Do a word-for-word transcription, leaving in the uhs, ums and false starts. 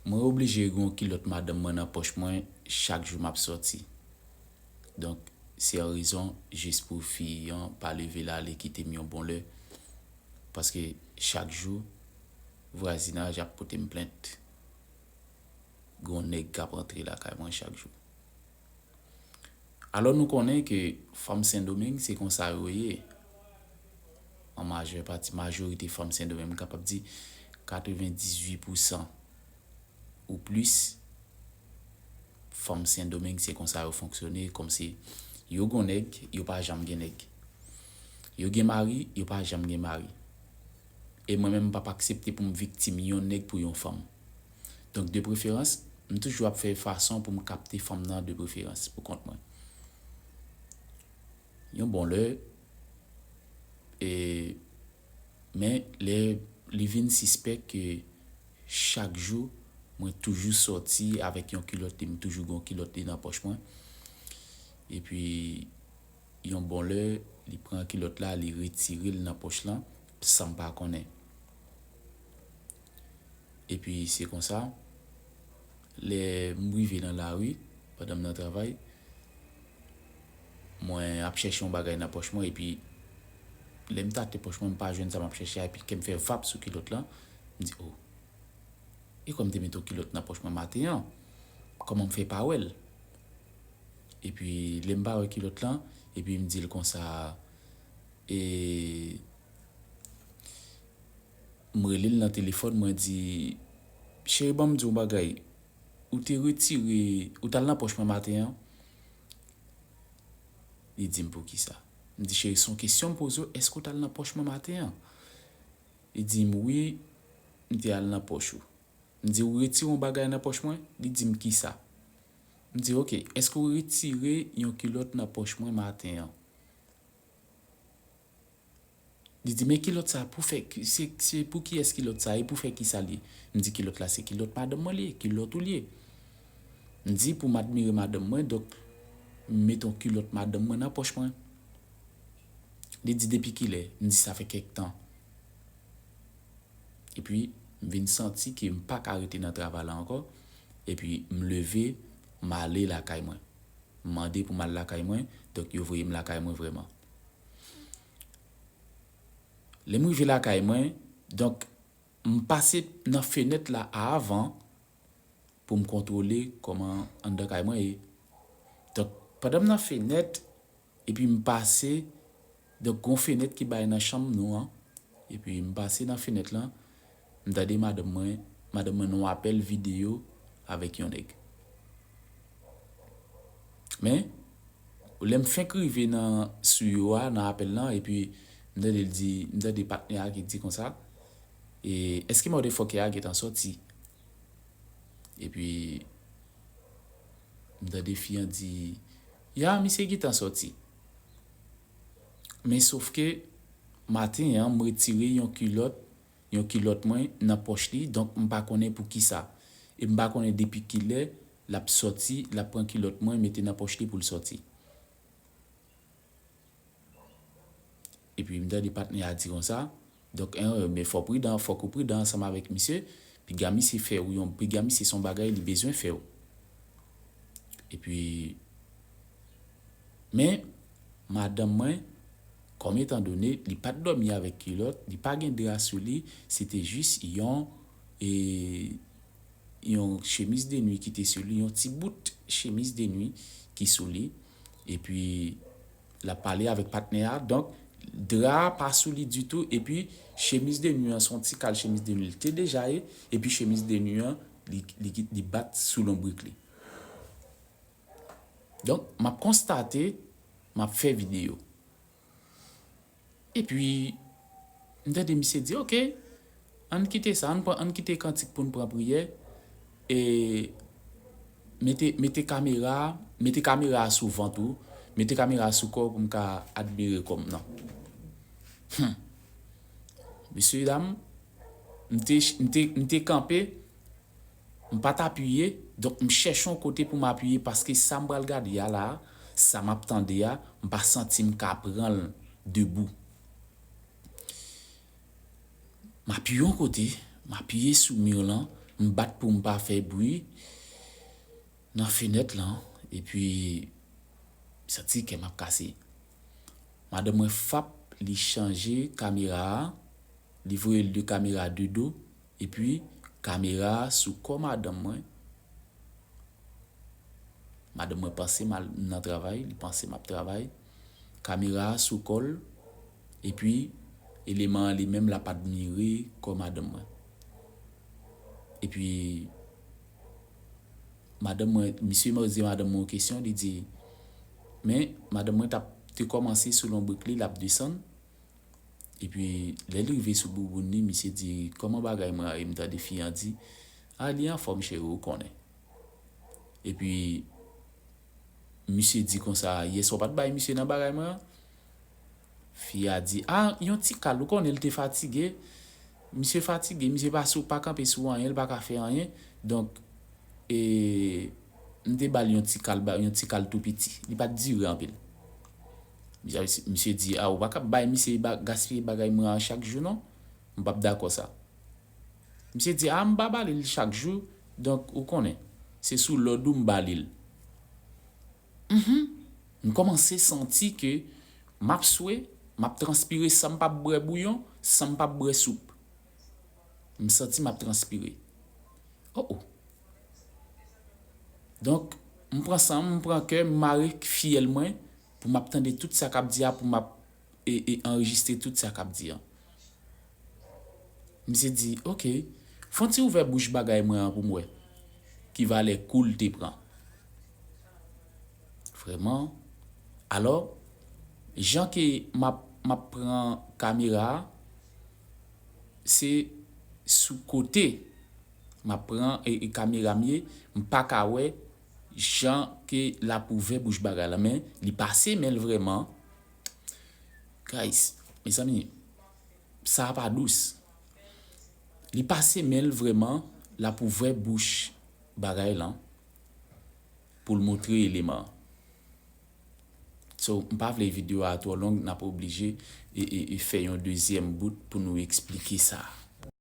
Mwen oblije gen yon kilòt madanm mwen nan pòch mwen chak jou m ap sòti. Donk, se yon rezon jis pou fi an pa leve l ale kite m yon bon lè. Paske chak jou, vwazinaj ap pote m plent. Gen yon nèg k ap antre lakay mwen chak jou. Alò, nou konnen ke fanm Sendomeng, se konsa yo ye. An majè pati, majorite fanm Sendomeng, m kapab di katrevendizuit pousan ou plis, fanm Sendomeng, se konsa yo fonksyone, kòmsi yo gon nèg, yo pa janm gen nèg. Yo gen mari, yo pa janm gen mari. E mwen menm, m p ap aksepte pou m viktim yon nèg pou yon fanm. Donk, de preferans, m toujou ap fè fason pou m kapte fanm nan de preferans pou kont mwen. Yon bon lè, e, men lè li vin sispèk ke chak jou, mwen toujou sòti avèk yon kilòt, e m toujou gen yon kilòt li nan pòch mwen. Epi, yon bon lè, li pran kilòt la, li retire l nan pòch lan, san m pa konnen. Epi, se konsa, lè m rive nan lari, pandan m nan travay, mwen ap chèche yon bagay nan pòch mwen, epi lè m tate pòch mwen, m pa jwenn sa m ap chèche a, epi kè m fè vap sou kilòt lan, m di, "O, e kwè m te mete yon kilòt nan pòch mwen maten an, kòman m fè pa wè l?" Epi, lè m pa wè kilòt lan, epi m di l konsa, e, M rele l nan telefòn, mwen di, "Cheri, ban m di w yon bagay. Ou te retire, ou t al nan pòch mwen maten an?" Li di m, "Poukisa?" M di, "Cheri, se yon kesyon m poze w, èske w t al nan pòch mwen maten an?" Li di m, "Wi, m te al nan pòch ou." M di, "Ou retire yon bagay nan pòch mwen?" Li di m, "Kisa?" M di, "Oke, èske w retire yon kilòt nan pòch mwen maten an?" Li di, "Men kilòt sa pou fè, se, se pou kiyès kilòt sa? E pou fè kisa li ye?" M di, "Kilòt la se kilòt madanm mwen li ye, kilòt ou li ye." M di, "Pou m admire madanm mwen, donk, m mete yon kilòt madanm mwen nan pòch mwen." Li di, "Depi kilè?" M di, "Sa fè kèk tan." Epi, m vin santi ke m pa ka rete nan travay la ankò. Epi, m leve, m ale lakay mwen. M mande pou m al lakay mwen, donk yo voye m lakay mwen vrèman. Lè m rive lakay mwen, donk, m pase nan fenèt la avan pou m kontwole kòman anndan kay mwen ye. Donk, pandan m nan fenèt, epi m pase, donk, gon fenèt ki bay nan chanm nou an, epi m pase nan fenèt lan, m tande madanm mwen, madanm mwen nan yon apèl videyo avèk yon nèg. Men, lè m fenk rive nan, sou yo a, nan apèl lan, epi m tande l di, m tande patnè a ki di konsa, e, "Èske motherfucker a gentan sòti?" Epi, m tande fi an di, "Ya, misye gentan sòti." Men sof ke maten an, m retire yon kilòt, yon kilòt mwen nan pòch li, donk m pa konnen pou kisa. E m pa konnen depi kilè l ap sòti, l ap pran kilòt mwen, mete nan pòch li pou l sòti. Epi m tande patnè a di konsa, donk, en, men fò w pridan, fòk ou pridan ansanm avèk misye, piga misye fè w yon, piga misye se yon bagay li bezwen fè w. Epi, men, madanm mwen, kòm etandone, li pa t dòmi avèk kilòt, li pa gen dra sou li, se te jis yon, e, yon chemiz de nwi ki te sou li, yon ti bout chemiz de nwi ki sou li. Epi, l ap pale avèk patnè a. Donk, dra a pa sou li ditou. Epi, chemiz de nwi an, se yon ti kal chemiz de nwi li te deja ye. Epi, chemiz de nwi an, li, li, li bat sou lonbrik li. Donk, m ap konstate, m ap fè videyo. Epi, m tande misye di, "Oke, ann kite sa, ann pran, ann kite kantik pou n pran priyè, e mete, mete kamera, mete kamera a sou vant ou, mete kamera a sou kò w pou m ka admire kò m nan." Hmm. Mesye dam, m te, m te, m te kanpe, m pa t apiye, donk m chèche yon kote pou m apiye, paske sa m pral gade a la, sa m ap tande a, m pa santi m ka pran l debou. M apiye yon kote, m apiye sou mi lan, M bat pou m pa fè bri nan fenèt lan, epi santi kè m ap kase. Madanm mwen fap, li chanje kamera a, li voye l de kamera de do, epi kamera a sou kò madanm mwen. Madanm mwen panse m al nan travay, li panse m ap travay. Kamera a sou kò l, epi eleman an li menm l ap admire kò madanm mwen. Epi madanm mwen, misye poze madanm mwen yon kesyon, li di, men madanm mwen t ap te kòmanse sou lonbrik li, l ap desann. Epi lè li rive sou bouboun li, misye di, kòman bagay mwen an ye? M tande fi an di, a, li anfòm cheri, ou konnen. Epi misye di konsa, yè swa w pa t bay misye nan bagay mwen an? Fi a di, a, yon ti kal, ou konnen li te fatige. Misye fatige, misye pa sou, pa kanpe sou anyen, li pa ka fè anyen. Donk, e, m te ba l yon ti kal, ba, yon ti kal tou piti. Li pa t dire anpil. Misye, misye di, a, ou pa ka bay misye ba, gaspiye bagay mwen an chak jou non. M p ap dakò sa. Misye di, a, m pa ba li l chak jou, donk ou konnen, se sou lòd ou m ba li l. Mhm. M kòmanse santi ke m ap swe, m ap transpire san m p ap bwè bouyon, san m p ap bwè soup. M santi m ap transpire. Oh, oh. Donk, m pran san m, m pran kè, m mare fyèl mwen pou m ap tande tout sa k ap di a, pou m ap e, e anrejistre tout sa k ap di an. Misye di, oke, fè yon ti ouvè bouch bagay mwen an pou m wè ki valè kou l te pran. Vrèman, alò, jan ke m ap, m ap pran kamera a, se sou kote m ap pran e, e kamera m ye, m pa ka wè jan ke l ap ouvè bouch bagay la, men li pase men l vrèman. Guys, mezanmi, sa a pa dous. Li pase men l vrèman, l ap ouvè bouch bagay lan pou l montre eleman an. So, m pa vle videyo a twò long, n ap oblije e, e, e fè yon dezyèm bout pou nou eksplike sa.